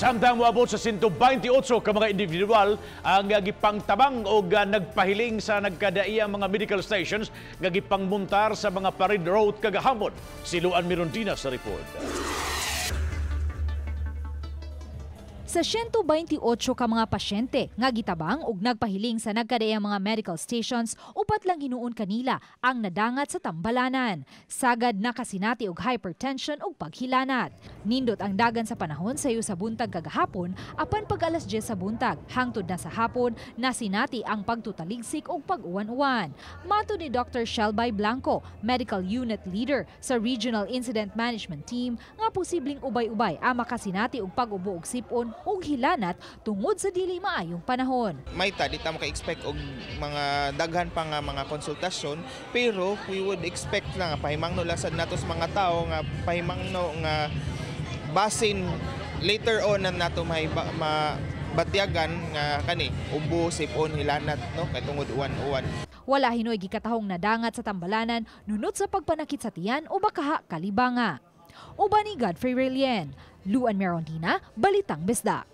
Samtang moabot sa 128 ka mga individual ang gipangtabang og nagpahiling sa nagkadaiyang mga medical stations nga gipangmuntar sa mga parade route kagahapon. Si Luan Mirondina sa report. Sa 128 ka mga pasyente nga gitabang og nagpahiling sa nagkadaiyang mga medical stations, upat lang hinuon kanila ang nadangat sa tambalanan. Sagad nakasinati og hypertension ug paghilanat. Nindot ang dagan sa panahon sayo sa buntag kagahapon, apan pag alas 10 sa buntag hangtod na sa hapon, nasinati ang pagtutaligsik ug pag-uwan-uwan. Mato ni Dr. Shelby Blanco, Medical Unit Leader sa Regional Incident Management Team, nga posibleng ubay-ubay ang makasinati og pag-ubo og sipon ug hilanat tungod sa dili maayong panahon. May ta di ta maka-expect og mga daghan pa nga mga konsultasyon, pero we would expect lang nga pahimangno lang sad nato sa mga tao nga pahimangno nga basin later on na nato may mabatyagan nga kani ubo, sipon, hilanat, no, kay tungod uwan-uwan. Wala hinoy gikatahong nadangat sa tambalanan nunot sa pagpanakit sa tiyan o bakaha kalibanga. Uban ni Godfrey Relien, Luan Merondina, Balitang Bisdak.